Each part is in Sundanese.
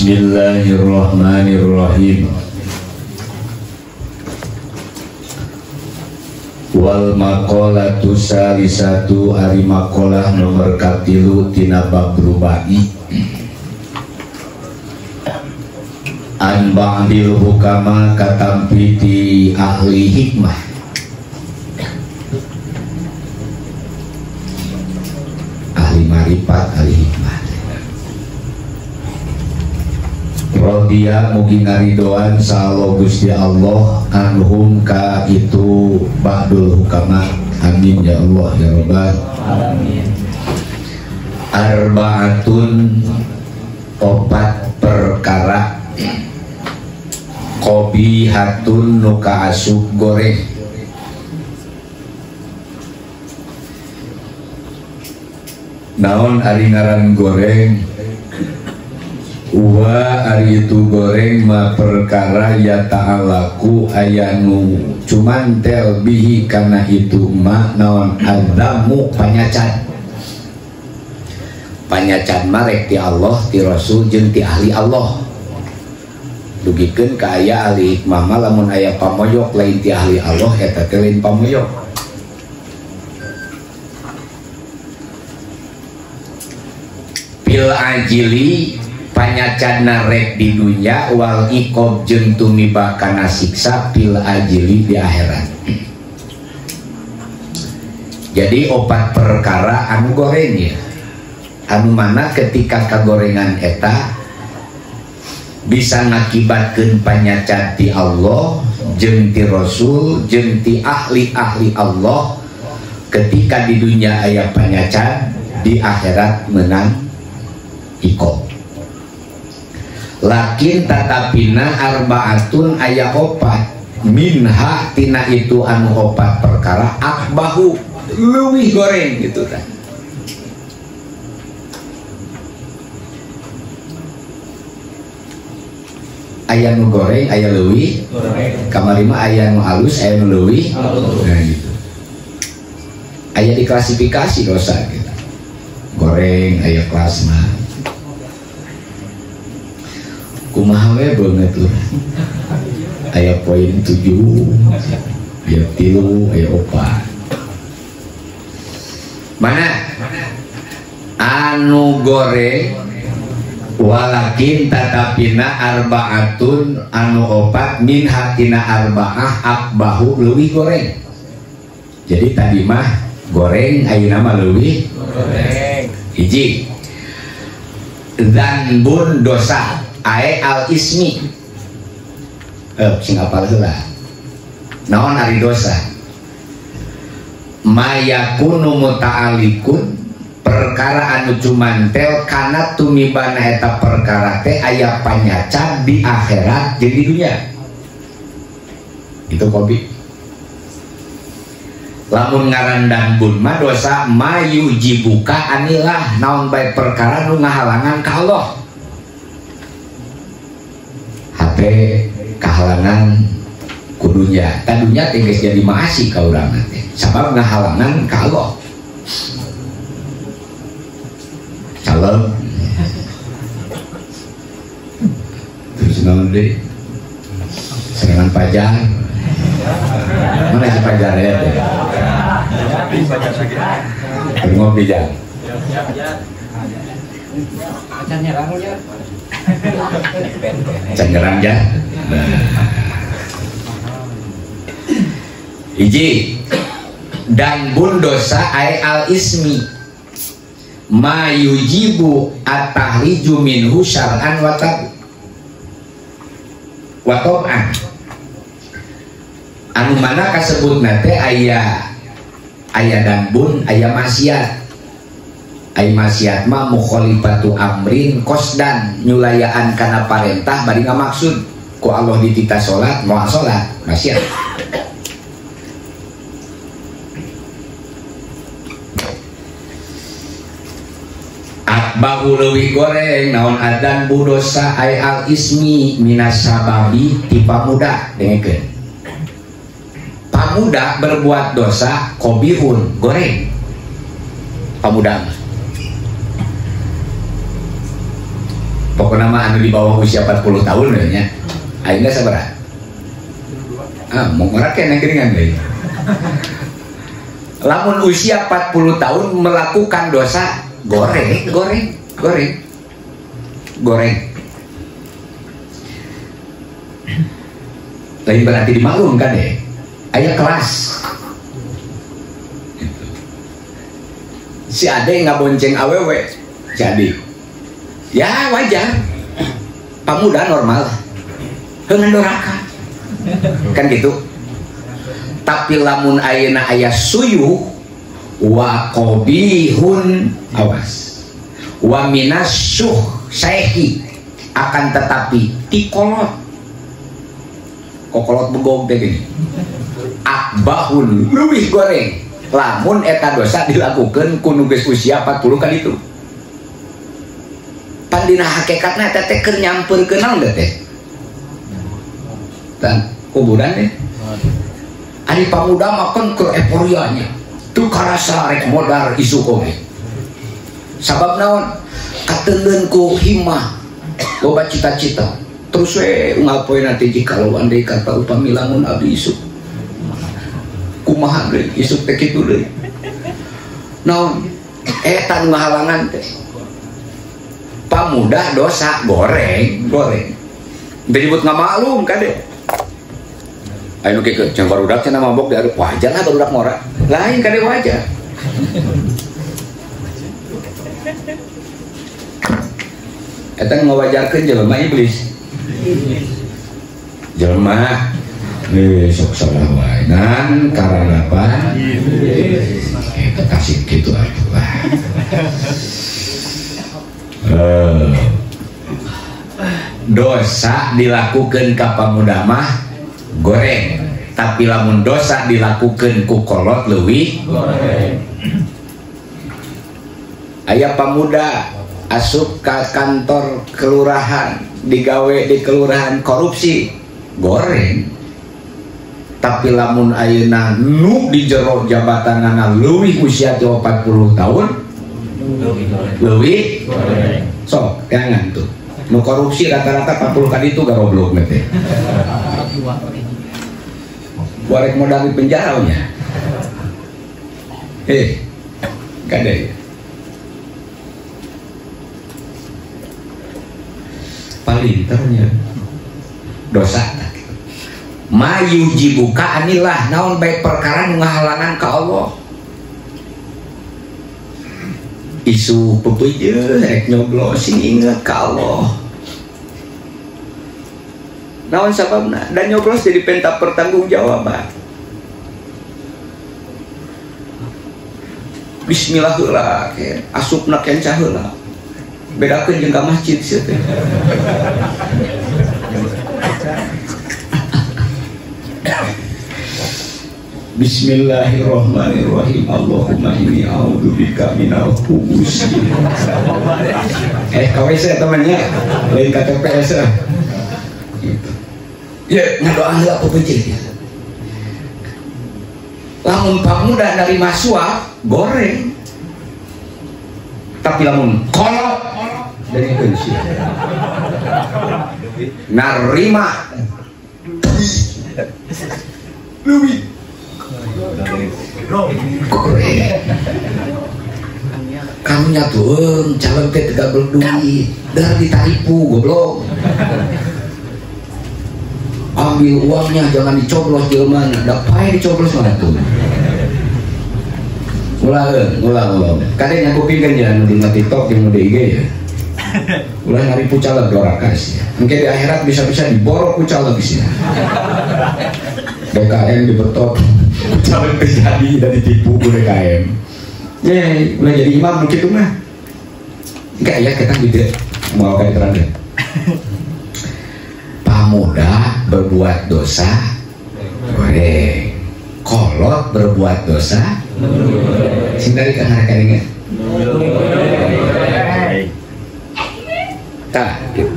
Bismillahirrahmanirrahim. Wal maqalatu salisatu ari maqalah nomor katilu tina bab rubai. An ba'dil hukama katampi ti ahli hikmah. Ahli marifat, ahli hikmah. Rodia mugi ngaridoan salo Gusti Allah anhum ka itu ba'dul hukama. Amin ya Allah ya Rabbal alamin. Arbaatun opat perkara qobihatun nu kaasup goreng. Naon ari ngaran goreng? Wa ari itu goreng ma perkara ya ta'alaku ayanu cuman tel bihi kana itu ma naon adamu panyacan. Panyacan marek ti Allah, ti Rasul jeung ti ahli Allah. Dugikeun ka aya ahli hikmah mah lamun aya pamoyok lain ti ahli Allah eta teh lain pamoyok. Bil ajili panyacan rek di dunya wal iqab jeung tumiba kana siksa fil ajili di akhirat. Jadi opat perkara anu goreng ya, anu mana ketika kagorengan eta bisa ngakibatkeun panyacan ti Allah jeung ti Rasul jeung ti ahli-ahli Allah. Ketika di dunia aya panyacan, di akhirat menang iqab. Lakin tatapina arbaatun aya opat minha tina itu anu opat perkara akbahu leuwih goreng gitu kan. Aya nu goreng aya leuwih kamari mah aya nu halus aya nu leuwih. Nah gitu. Aya diklasifikasi dosa gitu. Goreng aya kelasna. Kumaha we beungeut urang. Aya poin 7, aya 3, aya 4. Mana anu goreng walakin tatapina arbaatun anu opat min hatina arbaah akbahu leuwih goreng. Jadi tadi mah goreng ayeuna mah leuwih goreng. Hiji dzanbun dosa ae al ismi. Sing apal heula. Naon ari dosa? Mayakunu muta'alikun perkara anu cumantel kana tumibana eta perkara teh aya panyacan di akhirat jeung di dunya. Itu kopi. Lamun ngaran dambun mah dosa mayujibuka anilah naon bae perkara nu ngahalangan ka Allah. Hate kahalangan kudunya, tadunya teh geus jadi maasi ka urang teh. Sabab ngahalangan ka Allah. Salam. Terus naon deui? Serangan pajar. Mana si pajar ya teh? Ngopi jang. Acan nyerang ya. Acan nyerang ya. Hiji dan bun dosa ae al ismi ma yujibu at-tahriju minhu syar'an wa tab'an. Anu mana kasebutna teh aya aya danbun aya maksiat. Ai maksiat mah mukhalifatu amrin qasdan nyulayaan kana parentah bari ngamaksud ku Allah dititah salat moal salat maksiat. Akbahu leuwih goreng naon adan bu dosa ai al ismi minas sababi ti pamuda dengekeun. Pamuda berbuat dosa qobihun goreng. Pamuda mah Pokoknya mah anu di bawah usia 40 tahun we nya. Ayeuna sabaraha? Ah, mau ngora keneh geuningan deui. Lamun usia 40 tahun melakukan dosa, goreng, goreng, goreng. Goreng. Lain berarti dimaklum kan ya? Aya kelas. Si ade ngabonceng awewe jadi ya wajar, pamuda normal heungan doraka kan gitu. Tapi lamun ayeuna aya suyuh wa qabihun, awas, wa minasuh saehi, akan tetapi tikolot kokolot begog teh gini akbahun leuwih goreng lamun eta dosa dilakukan ku nu geus usia 40 kan itu. Pan dina hakikatna eta teh keur nyampeurkeun naon teh? Tan kuburan teh. Ari pamuda mah kan keur euforia nya. Teu karasa rek modar isuk oge. Sabab naon? Kateuleun ku himah, loba cita-cita. Terus we unggal poe nanti jikalau andai kata upami lamun abdi isuk kumaha deui isuk teh kitu deui. Naon eta nu ngahalangan teh? Pamuda dosa goreng, goreng. Disebut ngamaklum kade. Ayo nu kieu jeung barudak cenah mabok di areup wajar lah barudak ngora. Lain kade wajar. Eta ngawajarkeun jelema iblis. Jelema sok salah wae ngan karanapan eta kasih kitu atuh lah. Dosa dilakukan ka pamuda mah goreng, tapi lamun dosa dilakukan ku kolot leuwih goreng. Aya pamuda asup ka kantor kelurahan, digawe di kelurahan korupsi, goreng. Tapi lamun ayeuna nu di jero jabatanana leuwih usia 40 tahun leuwih goreng. Sok jangan tuh nu korupsi rata-rata 40 kali itu garoblok teh. Warek modal di penjara nya. Kade. Palinternya dosa. Mayujibuka anilah naon baik perkara nu ngahalangan ka Allah. Isu pepeje rek nyoblos sing inget ka Allah. Naon sababna? Dan nyoblos jadi penta pertanggungjawaban. Bismillah heula ke asupna kenca heula. Bedakeun jeung ka masjid sia teh. Bismillahirrahmanirrahim. Allahumma inni a'udzubika minal khubusi. KWC temannya, lain KTPS lah. Gitu. Ya, ngadoa heula pepeje. Lamun pamuda narima suap goreng. Tapi lamun kolot dari kunci. Narima leuwih goreng. Kamunya tuh calon teh teu gabel duit, dar ditaripu goblok. Ambil uangnya jangan dicoblos jelema, da pae dicoblos mana tuh. Ulah ulah ulah. Kade nyangkupin kan ya nu di TikTok jeung nu di IG ya. Ulah ngaripu caleg doraka sia. Engke di akhirat bisa-bisa diborok ku caleg sia. DKM dibetot, caleg teh jadi da ditipu ku DKM. Ye, ulah jadi imam kitu mah. Enggak ya kita gitu mau kayak terang deh. Pamuda berbuat dosa goreng, kolot berbuat dosa sing dari kan harga tah gitu.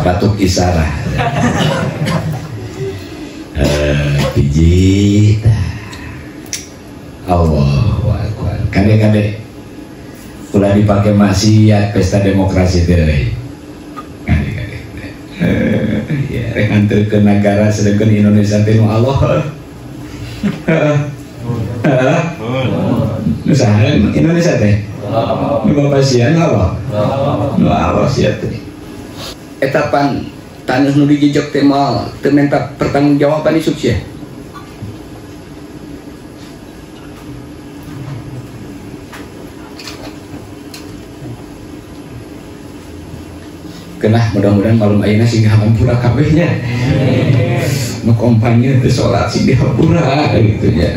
Batuk isarah hiji tah. Allahu akbar. Kade-kade ulah Ulah dipake maksiat pesta demokrasi teh. Ya, rek nganterkeun nagara sedengkeun Indonesia teh nu Allah. Heeh. Nu saha Indonesia teh? Nu bapasian Allah. Nu Allah sia teh. Eta pan taneuh nu dijejek teh moal teu menta pertanggungjawaban isuk sia. Kenah mudah-mudahan malam ayeuna sing dihampura kabehnya. Nu kampanye teu salat sing dihampura gitu nya.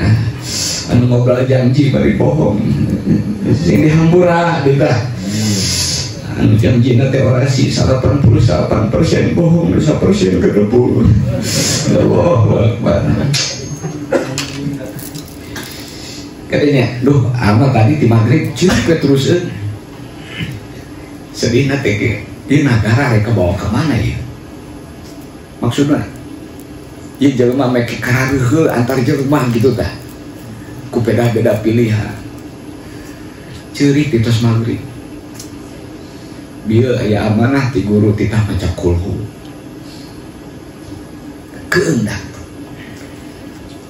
Anu ngobrol janji bari bohong sing dihampura gitu tah. Anu janjina teh orasi 88% bohong, 1% kedebul. Allahu akbar. Katanya, duh ama tadi di maghrib ceuk we teruseun. Sedihna teh ge. Di negara mereka bawa kemana ya? Maksudnya, ya jelema make karareuheul antar jelema gitu tah. Ku beda-beda pilihan. Ceurik di tos maghrib. Bieu aya amanah ti guru titah maca kulhu. Keundak.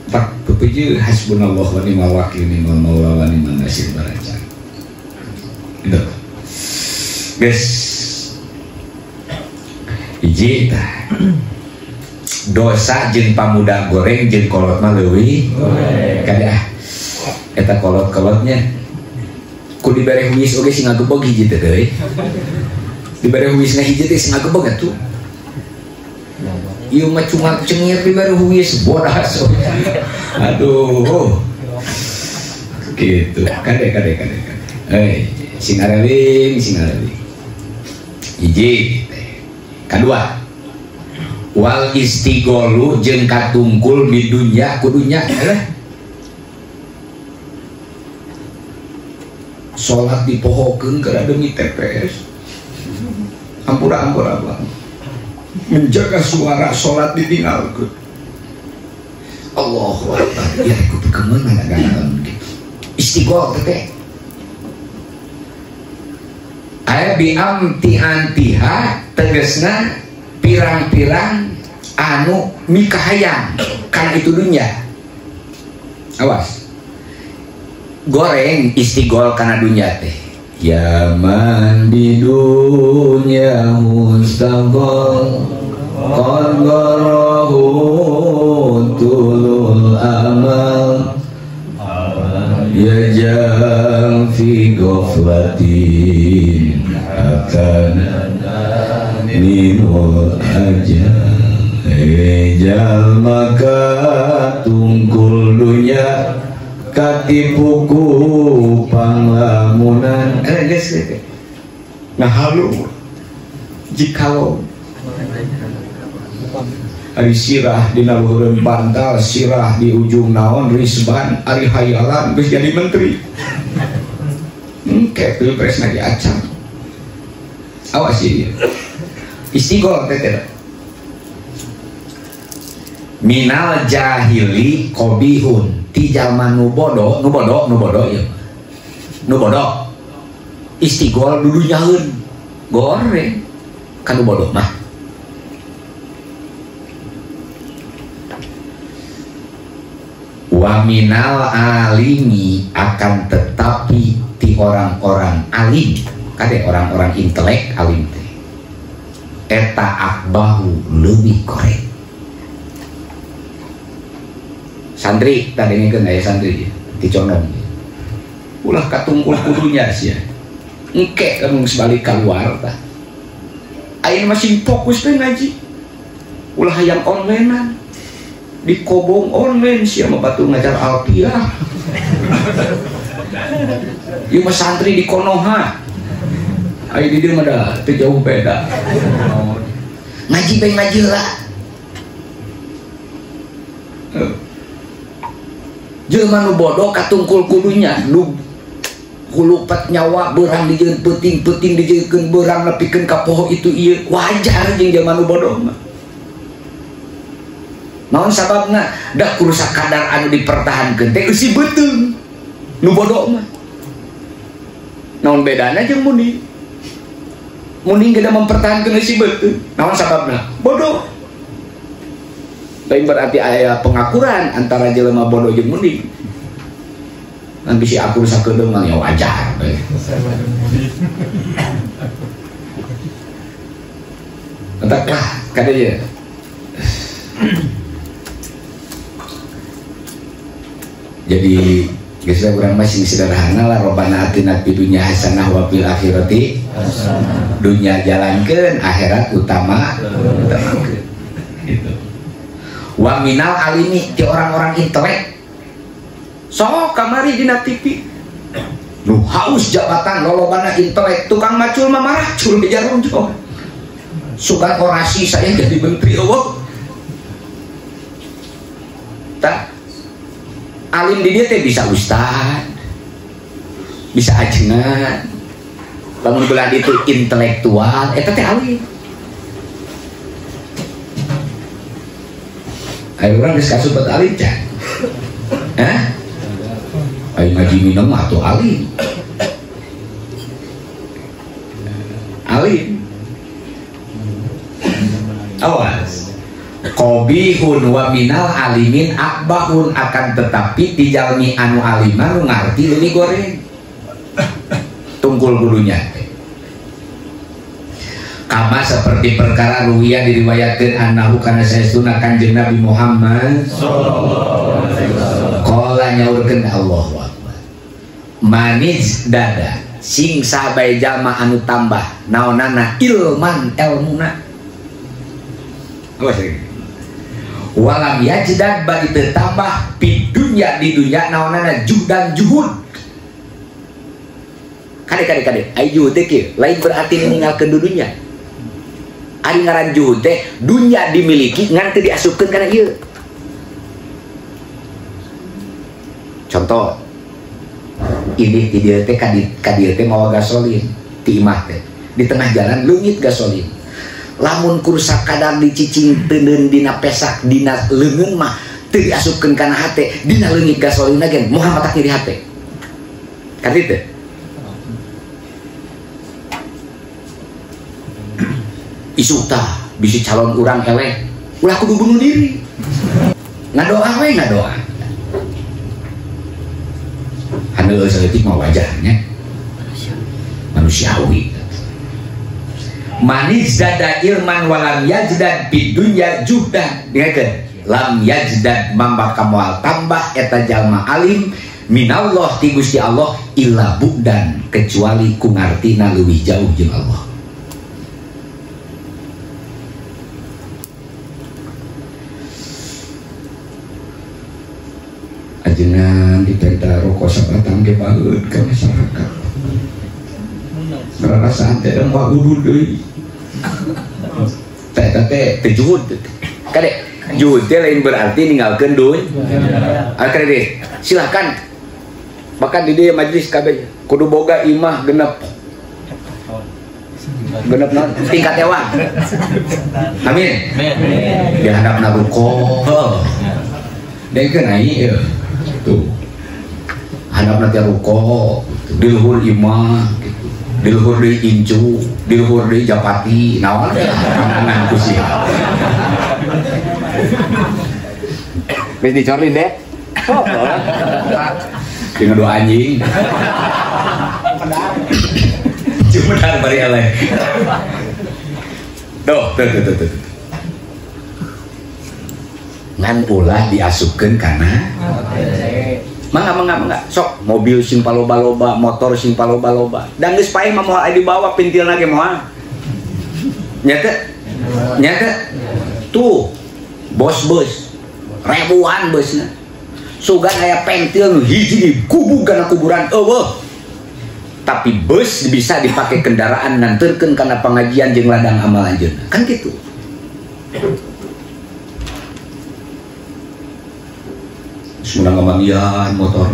Pak pepeje hasbunallah wa ni'mal wakil ni'mal maula wa ni'man nasir baraca. Gitu. Guys, hiji tah dosa jeung pamuda goreng jeung kolot mah leuwih kade ah eta kolot-kolotnya ku dibere huis oge sing ngagebeg hiji teh deui dibere huisna hiji teh sing ngagebeg atuh ieu mah cungak cengir dibere huis bodas. Aduh gitu kade kade kade kade sing areling sing areling hiji. Kedua, wal istigolu jeung katungkul di dunya kudunya eh. Salat dipohokeun kana demi TPS. Ampura ampura bang. Menjaga suara salat ditinggalkeun. Allahu akbar. Ya kudu kemeunang agama gitu. Istigol teh. Aya bi amti antiha tegesna pirang-pirang anu mikahayang karena itu dunia. Awas goreng istigol karena dunia teh. Ya man di dunia mustaqol qad garahu tulul amal ya jang fi ghaflatin akan minul ajal ejal maka tungkul dunya katipu ku panglamunan. Guys, ngahalu jikalau ari sirah dina luhureun bantal, sirah di ujung naon risban, ari hayalan geus jadi menteri. Engke pilpres lagi acan. Awas ieu. Istigol teh teh. Minal jahili qobihun ti jalma nu bodoh, nu bodoh, nu bodoh ieu. Nu bodoh. Istigol dudunyaeun. Goreng kan nu bodoh mah. Wa minal alimi akan tetapi ti orang-orang alim, kade orang-orang intelek alim teh. Eta akbahu leuwih goreng. Santri tadi ngeukeun aya santri diconong. Ulah katungkul kudunya sia. Engke kan geus balik kaluar tah. Ayeuna masih fokus teh ngaji. Ulah hayang onlinean. Dikobong online sia mah batu ngajar alfiah. Ieu mah santri di Konoha. Ayo di dieu mah da teu jauh beda. Ngaji bae ngaji heula. Jelema nu bodoh katungkul kudunya nu hulupat nyawa beurang dijieun peuting-peuting dijieunkeun beurang nepikeun ka poho itu ieu wajar jeung jelema nu bodoh mah. Naon sababna? Da kurusak kadar anu dipertahankeun teh eusi beuteung nu bodoh mah. Naon bedana jeung munding? Munding gede mempertahankan si beuteung. Naon sababna? Bodoh. Lain berarti aya pengakuran antara jelema bodoh jeung munding. Ngan bisi akur sakedeung mah ya wajar. Entak lah kade ye. Jadi geus urang mah sing sederhana lah, robana atina fid dunya hasanah wa fil akhirati hasanah. Dunya jalankeun, akhirat utama utamakeun. Gitu. Wa minal alimi ti orang-orang intelek. Sok kamari dina TV. Nu haus jabatan lolobana intelek, tukang macul mah maracul di jarum jauh. Sugan orasi saya jadi menteri eueuh. Tah alim di dia teh bisa ustad, bisa ajengan, lamun belah itu intelektual, eta teh alim. Ayo urang geus kasupet alim can. Hah? Ayo ngaji minum mah atuh alim. Alim. Awas. Qobihun wa minal alimin akbahun, akan tetapi di jalmi anu alima nu ngarti leuwih goreng tungkul gurunya. Kama seperti perkara ruwiya diriwayatkeun annahu kana saestuna Kanjeng Nabi Muhammad sallallahu alaihi wasallam qala nyaurkeun Allahu akbar, manis dada sing sabae jalma anu tambah naonana ilman elmuna. Awas lagi. Walam yajdad bari teu tambah di dunya di dunya naonana juhdan juhud. Kade kade kade ai juhud teh kieu lain berarti ninggalkeun dunya. Ari ngaran juhud teh dunya dimiliki ngan teu diasupkeun kana ieu. Contoh ini ti dieu teh ka dieu teh mawa gasolin ti imah teh di tengah jalan leungit gasolin. Lamun kursa kadar dicicing teuneun dina pesak dina leungeun mah teu diasupkeun kana hate dina leungit gasolina ge moal matak nyeri hate. Karti teu? Isuk tah bisi calon urang eleh ulah kudu bunuh diri. Ngadoa we ngadoa. Haneul saeutik mah wajarnya. Manusiawi. Manis dada ilman walam yajdad bidunya juhdan. Dengarkeun, lam yajdad mambaka moal tambah eta jalma alim minallah ti Gusti Allah illa bu'dan kecuali ku ngartina leuwih jauh jeung Allah. Ajengan dipenta rokok sabatang ge baeud ka masyarakat. Ngarasaan teh moal udud deui. Teh teh teh juhud. Kade juhud teh lain berarti ninggalkeun dunya. Ah kade silahkan. Bahkan di dieu majelis kabeh kudu boga imah genep. Genep naon? Tingkat hewan. Amin. Di handapna ruko. Dengkeun ai ieu. Tuh. Handapna teh ruko, di luhur imah gitu. Di luhur deui incu, di luhur deui japati, naon teh angan ku sia. Geus dicorlin deh. Jeung dua anjing. Cuma bari eleh. Tuh, tuh, tuh, tuh, tuh. Ngan ulah diasupkeun kana mangga mangga mangga sok mobil sing paloba-loba, motor sing paloba-loba. Dan geus paeh mah moal dibawa pintilna ge moal. Nya teu? Nya teu? Tuh, bos bus ribuan busna. Sugan aya pentil nu hiji dikubur kana kuburan eueuh. Tapi bus bisa dipakai kendaraan nganterkeun kana pengajian jeung ladang amal anjeunna. Kan kitu. Sudah ngamangian motor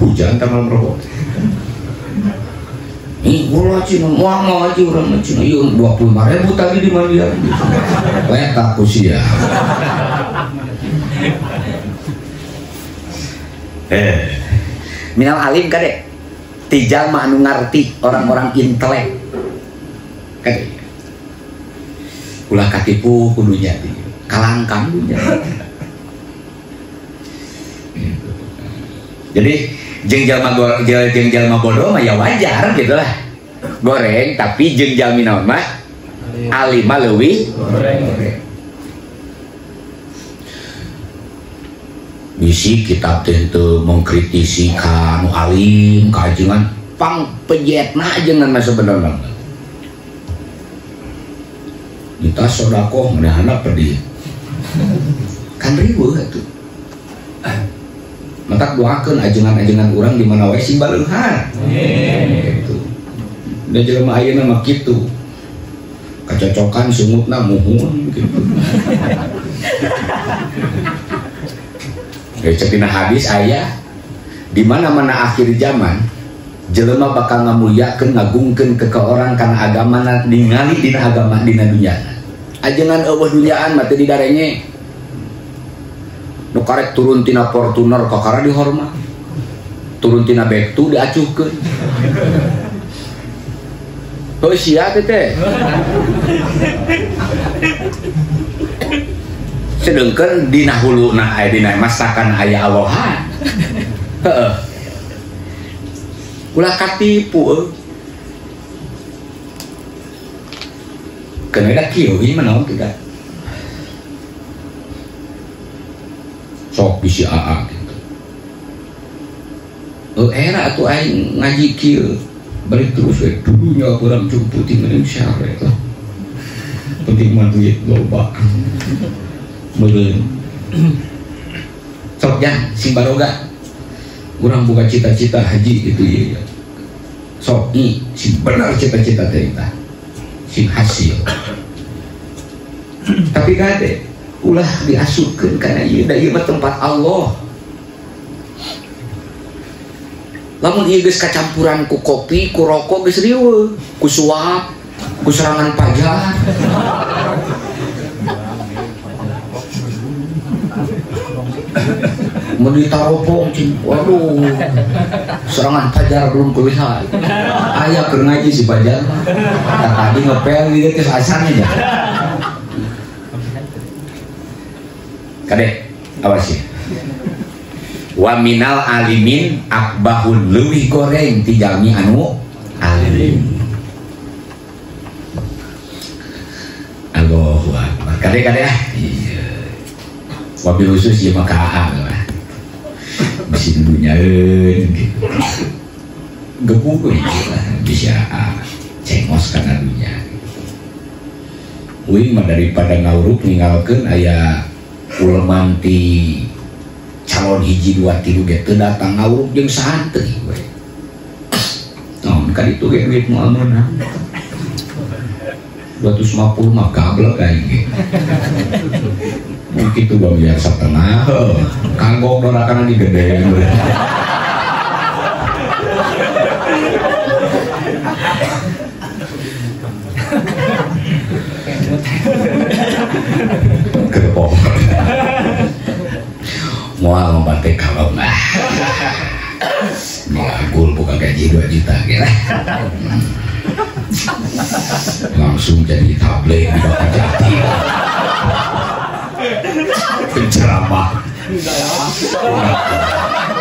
hujan tanggal merokok. Ih, ulah cina, moal mau aja urang mah cina, ieu 25.000 tadi di mandian. Letak ku sia. Minal alim kade. Ti jalma anu ngarti orang-orang intelek. Kan ulah katipu kudunya kalangkang dunya. Jadi jeung jalma bodoh mah ya wajar gitu lah. Goreng tapi jeung jalmi naon mah alim mah leuwih goreng. Bisi kitab teh teu mengkritisi ka nu alim ka ajengan pang pejetna ajengan mah sebenarna. Kita sodakoh manehna pedih. Kan riweuh atuh. Matak doakeun ajengan-ajengan urang di mana wae sing baleunghar. Gitu. Da jelema ayeuna mah kitu. Kacocokan sungutna muhun gitu. Cetina hadis aya di mana-mana akhir zaman jelema bakal ngamuliakeun ngagungkeun ke orang kana agamana ningali dina agama dina dunyana. Ajengan eueuh dunyaan mah teu didarenge. Nu karek turun tina Fortuner kakara dihormat. Turun tina Bektu diacuhkeun. Heuh sia teh. Sedengkeun dina huluna aya dina masakan aya Allahan. Heeh. Ulah katipu euy. Keun da kieu ieu mah naon teh da. Sok bisi aa gitu. Heuh era atuh aing ngaji kieu. Balik terus we dudunya urang jumputi meureun syare lah. Penting mah duit loba. Meureun. Sok jang sing baroga. Urang buka cita-cita haji gitu ya. Sok i sing bener cita-cita teh eta. Sing hasil. Tapi kade ulah diasupkeun kana ieu da ieu mah tempat Allah. Lamun ieu geus kacampuran ku kopi, ku rokok geus riweuh, ku suap, ku serangan pajar. Mun ditaropong cing, waduh. Serangan pajar belum kulihat. Aya keur ngaji si pajar mah. Tadi ngepel di dieu asannya ya. Kade, awas ya. Wa minal alimin akbahun leuwih goreng ti jalmi anu alim. Allahu akbar. Kade kade ah. Iya. Wabil khusus ieu mah ka aa lah. Bisi dunyaeun gitu. Gebuk we lah bisa cengos kana dunya. Uing mah daripada ngaurup ninggalkeun aya uleman ti calon hiji dua tilu ge teu datang ngawuruk jeung santri we. Naon ka ditu ge duit moal meunang. 250 mah gablek aing ge. Mungkin tuh 2,5 miliar. Kanggo dorakana digedean we. Kerpok. Moal ngobate kalem lah. Ngagul buka gaji 2 juta kira. Langsung jadi tablet di Bapak Jati. Penceramah.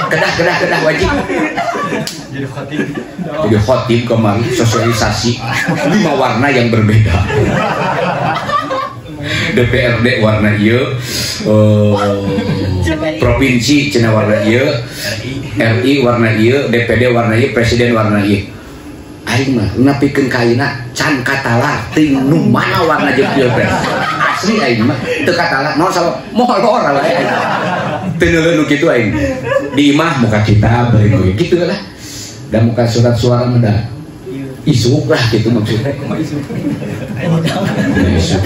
Kedah wajib. Jadi khotib. Jadi khotib kemarin sosialisasi 5 warna yang berbeda. DPRD warna ieu, provinsi cenah warna ieu, RI warna ieu, DPD warna ieu, presiden warna ieu. Aing mah nepikeun ka ayeuna can katala ting nu mana warna jeung pilpres. Asli aing mah teu katala, naon sabab molor wae aing. Teu neuleuh nu kitu aing. Di imah muka kita bari kitu lah. Da muka surat suara mah da isuk lah gitu maksudnya. Isuk.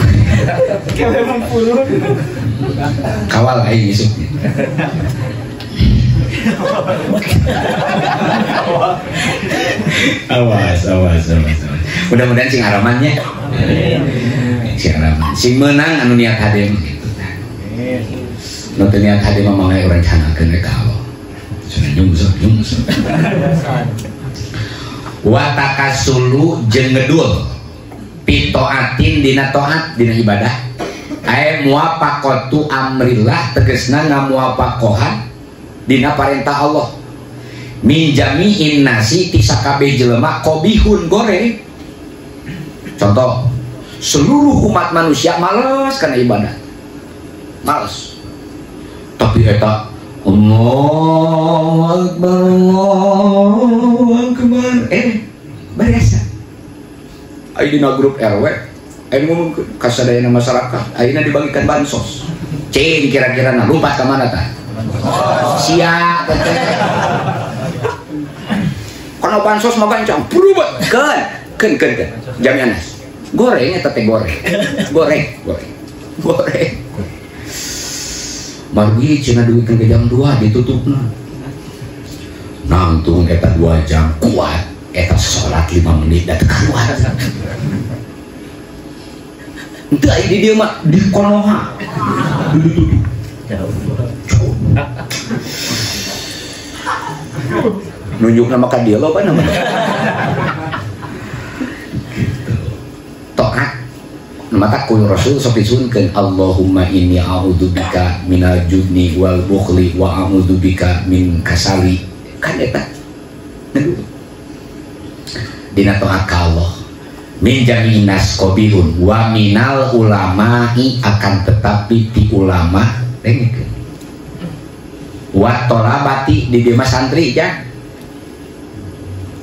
Kawal aing isuk. Awas, awas, awas, awas. Mudah-mudahan sing haramannya. Sing haraman. Sing menang anu niat hade mah gitu. Nu teu niat hade mah mangga urang canakeun we ka Allah. Cenah nyungsep, nyungsep. Wa takasulu jeung ngedul fi taatin dina taat dina ibadah. Ae muwafaqatu amrillah tegasna ngamuwafaqohan dina parentah Allah. Min jami'in nasi ti sakabeh jelema qobihun goreng. Contoh, seluruh umat manusia males kana ibadah. Males. Tapi eta Allahu Akbar, Allahu Akbar. Biasa. Ayeuna dina grup RW, ayeuna ngomong ka sadayana masyarakat, ayeuna dibagikan bansos. Cing kira-kira na lompat ka mana tah? Sia teh. Kana bansos mah gancang, berubah. Keun, keun, keun. Jaminan. Goreng eta teh goreng. Goreng, goreng. Goreng. Margi cenah duitkeun ke jam 2 ditutupna. Nangtung eta 2 jam kuat, eta salat 5 menit da teu keluar. Henteu aya di dieu mah di Konoha. Ditutup. Nunjuk nama ka dia loba nama. Gitu. Taat mata ku Rasul sok disunkeun Allahumma inni a'udzubika minal jubni wal bukhli wa a'udzubika min kasali. Kan eta. Dina taat ka Allah. Min jami'in nas qabihun wa minal ulama'i akan tetapi ti ulama dengekeun. Wa tolabati di dieu mah santri jang.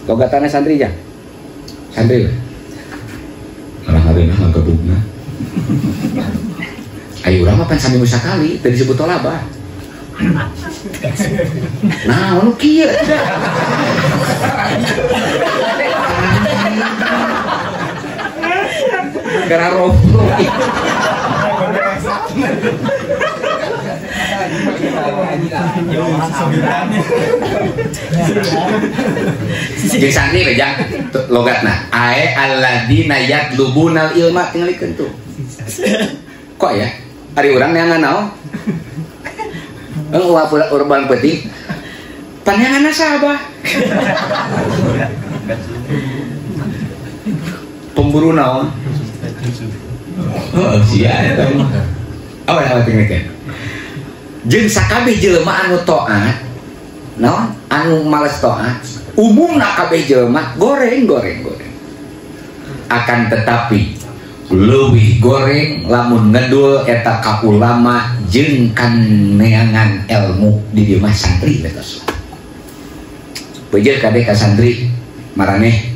Logatana santri jang. Santri. Orang-orang ngagebugna. Ayo urang mah pan saminggu sakali teu disebut tolabah. Nah, nu kieu. Gara roblok. Jeung santri we jang logatna ae alladzina yatlubunal ilma tingalikeun tuh. Kok ya? Ari urang neangan naon? Eueuh urban penting. Paneangan nasabah. Pemburu naon? Heeh, sia eta mah. Awan tingalikeun. Jeung sakabeh jelema anu taat, naon? Anu males taat, umumna kabeh jelema goreng goreng goreng. Akan tetapi leuwih goreng lamun ngedul eta ka ulama jeung kaneangan ilmu di dieu mah santri eta. Bejer kabeh ka santri maraneh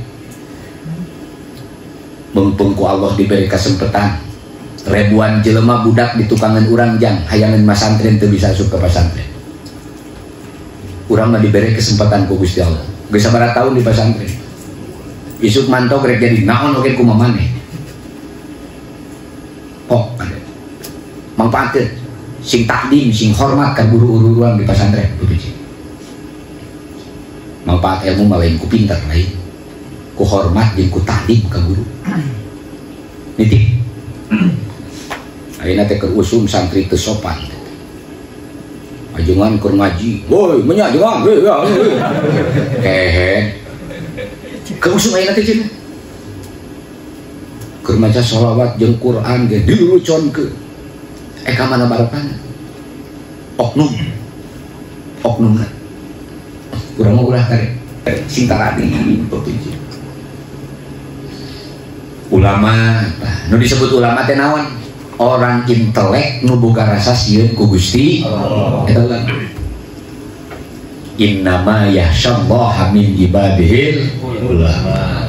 mumpung ku Allah diberi kesempatan ribuan jelema budak di tukangan urang jang hayangan masantren teu bisa asup ka pasantren. Urang mah diberi kesempatan ku Gusti Allah. Geus sabaraha tahun di pasantren. Isuk mantok rek jadi naon oge kumaha maneh. Kok ada. Mangpaatkeun sing takdim sing hormat ka guru-guru urang di pasantren kudu. Mangpaat ilmu mah lain ku pinter lain. Ku hormat jeung ku takdim ka guru. Nitip. Ayeuna teh keur usum santri teu sopan. Ajengan keur ngaji, woi menya ajengan, hei hei. Hehe. Keur usum ayeuna teh cenah. Keur maca sholawat jeung Quran ge diluconkeun. Ka mana baratana? Oknum. Oknumna. Urang mah ulah kare. Sing taradi pepuji. Ulama, nu disebut ulama teh naon? Orang intelek nu boga rasa sieun ku Gusti Allah. Eta ulama. Innama yahsyallaha min ibadihil ulama.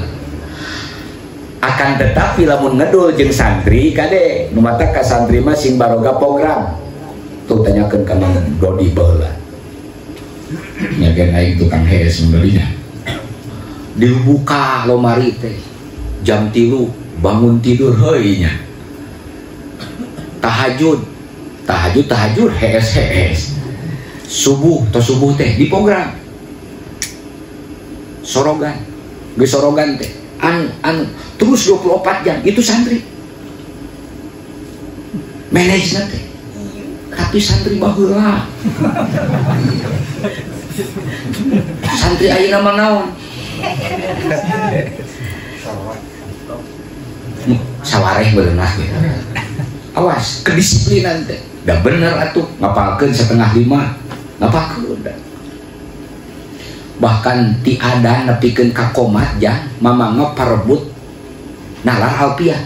Akan tetapi lamun ngedul jeung santri kade nu mata ka santri mah sing baroga program. Tuh tanyakeun ka Mang Dodi baheula. Nya gen aing tukang hees membelinya. Dibuka lomari teh. Jam 3 bangun tidur heuy nya. Tahajud, tahajud, tahajud, hees hees. Subuh, atau subuh teh di program. Sorogan, geus sorogan teh. Anu terus 24 jam itu santri. Manage teh. Tapi santri baheula. Santri ayeuna mah naon? Sawareh beunah gitu. Awas kedisiplinan teh. Da bener atuh ngapalkeun 4:30. Ngapalkeun da. Bahkan ti adan nepikeun ka komat jang mamangna parebut nalar alpiah.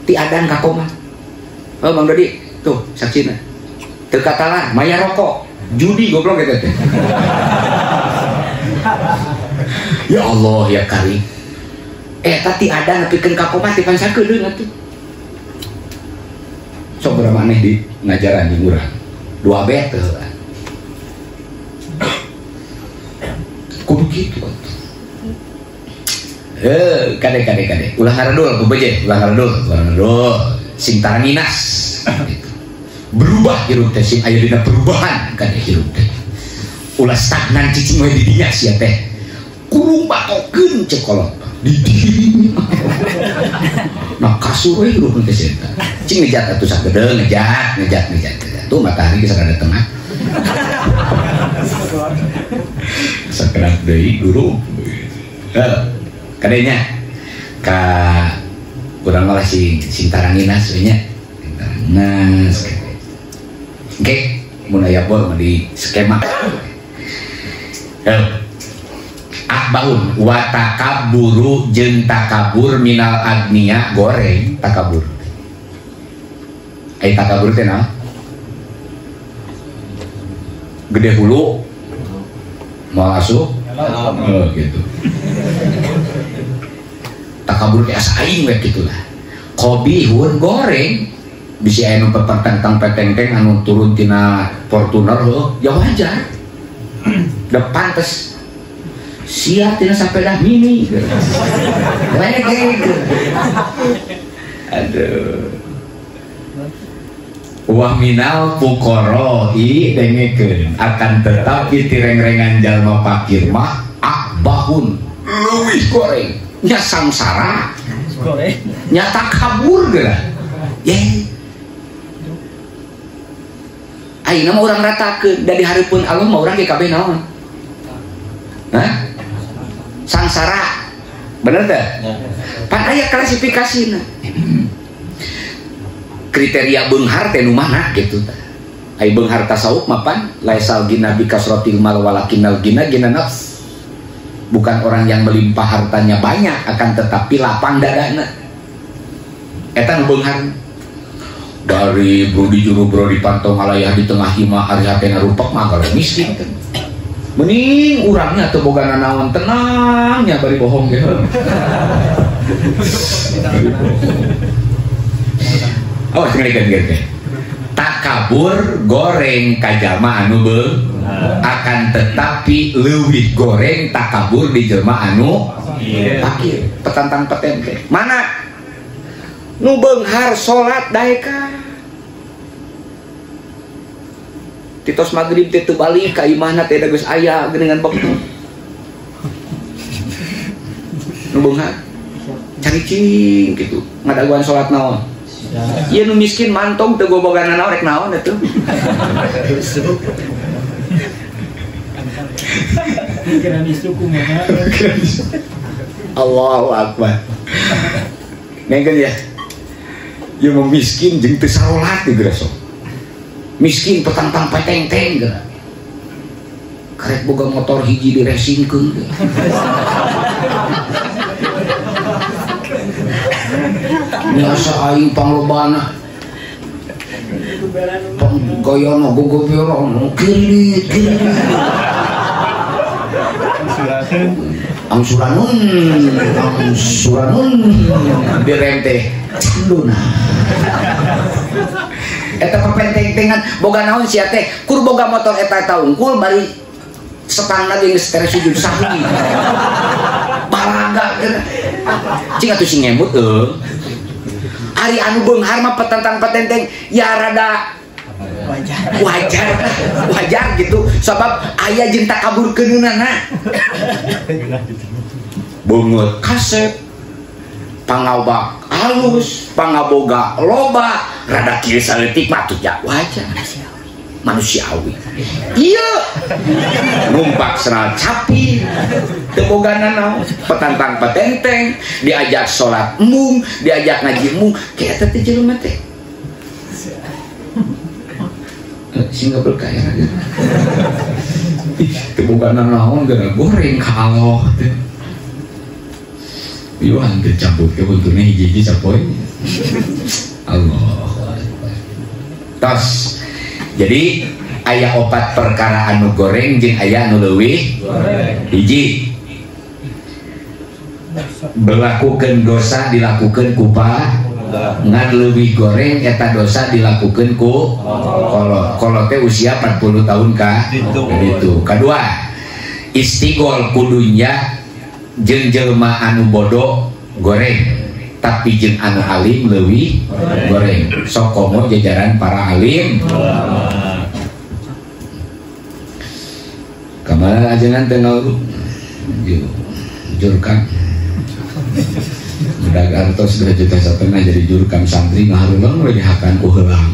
Ti adan ka komat. Oh Bang Dodi, tuh saksina. Teu katalar mayar rokok, judi goblok eta teh. Ya Allah ya Karim. Eta ti adan nepikeun ka komat dipansakeun atuh. Sok berapa aneh di ngajaran di urang. 2 bet teh. Kudu kitu atuh. Kade kade kade. Ulah ngaradul bebeje, ulah ngaradul, ulah ngaradul. Sing taranginas gitu. Berubah hirup teh sing aya dina perubahan kade hirup teh. Ulah stagnan cicing we di dinya sia teh. Kurung batokeun cek kolot. Di dinya. Nah kasur we hirup teh sia. Cing ngejat atuh sagedeung ngejat, ngejat, ngejat. Tuh matahari geus rada tengah. Sakerat deui guru. Heuh. Kadenya ka urang malah sing taranginas we nya. Sing taranginas. Oke, mun aya bor mah di skema. Heuh. Akbaun wa takabburu jeung takabur minal agnia goreng takabur. Ai takabur teh naon? Gede hulu mau asup? Oh, gitu. Takabur teh asa aing we kitu lah. Qobihun goreng bisi aya nu pepertentang petengteng anu turun tina Fortuner heuh, ya wajar. Da pantes. Sia tina sapeda mini. Lege. Aduh. Wa minal fuqara'i dengekeun akan tetapi tirengrengan jalma fakir mah akbahun leuwih goreng nya samsara goreng nya takabur geura ye ayeuna mah urang ratakeun da di hareupeun Allah mah urang ge kabeh naon hah sangsara bener teh pan aya klasifikasina kriteria beunghar teh nu mana gitu tah. Ai beunghar tasawuf mah pan laisal gina bi kasratil mal walakinnal gina gina nafs. Bukan orang yang melimpah hartanya banyak akan tetapi lapang dadana. Eta nu beunghar. Dari brudi juru bro di pantong alayah di tengah hima ari hatena rupak mah kalau miskin kan. Mending urangnya teu boga nanaon tenang nya bari bohong ge. Awas ngerikan. Takabur goreng ka jalma anu akan tetapi leuwih goreng takabur di jelma anu fakir. Petantang petente. Mana? Nu beunghar salat daeka. Titos magrib teh teu balik ka imahna teh da geus aya geuningan bektu. Nu beunghar caricing kitu ngadaguan salat naon. Ieu nu miskin mantong teu gobogana naon rek naon atuh. Allahu akbar. Nengkeun ya. Ieu mah miskin jeung teu sarolat di geura sok. Miskin petantang petengteng geura. Karek boga motor hiji diresingkeun. Biasa aing panglobana. Pang gayana gogoberan kiri kiri. Angsuranun, angsuranun direm teh canduna. Eta pepenteng-tengan boga naon sia teh kur boga motor eta eta unggul bari setangna ge geus tere sujud sahwi. Balaga cing atuh sing ngemut eueuh. Ari anu beunghar mah petentang petenteng ya rada wajar wajar gitu sebab aya jeung takabur keuneunana. Beungeut kasep pangabak halus pangaboga loba rada kieu saeutik mah atuh ya wajar. Manusiawi. Iya. Numpak seral capi, teu boga nanaon, petantang petenteng, diajak salat embung, diajak ngaji embung, kayak eta teh jelema teh. Sing berkah ya. Ih, teu boga nanaon geura goreng ka Allah teh. Ieu henteu cabut ke huntuna hiji-hiji sapoe. Allahu Akbar. Tos. Jadi aya opat perkara anu goreng jeung aya anu leuwih goreng. Hiji, melakukan dosa dilakukan ku ngan leuwih goreng eta dosa dilakukan ku kolot. Kolot teh usia 40 tahun ka ditu. Kadua, istigol kudunya jeung jelema anu bodoh goreng, tapi jeung anu alim leuwih goreng. Sok komo jajaran para alim. Kamana ajengan teh ngauru jurkam. Budak artos 2,5 juta jadi jurkam santri ngahareulang we dihakan ku heulang.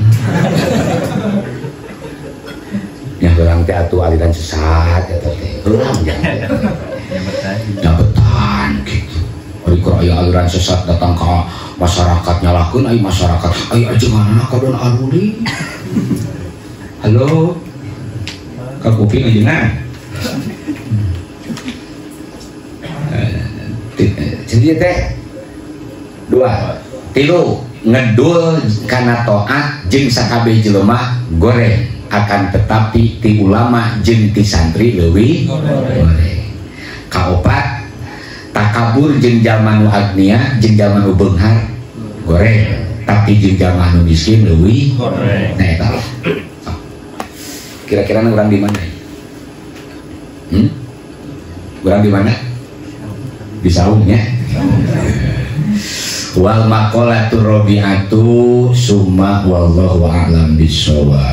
Nya heulang teh atuh aliran sesat eta teh. Heulang jangan. Nyabetan gitu. Ari keur aya aliran sesat datang ka masyarakat nyalahkeun ai masyarakat ai ajenganna ka don aruli. Halo. Ka kuping ajengan. Jadi teh dua, tilu ngedul kana taat jeung sakabeh jelema goreng, akan tetapi ti ulama jeung ti santri leuwih goreng. Kaopat takabur jeung jalma nu agnia jeung jalma nu beunghar goreng, tapi jeung jalma nu miskin leuwih goreng. Nah eta lah. Kira-kira urang di mana? Urang di mana? Di saungnya. Wal maqalatu rabi'atu summa wallahu a'lam bissawab.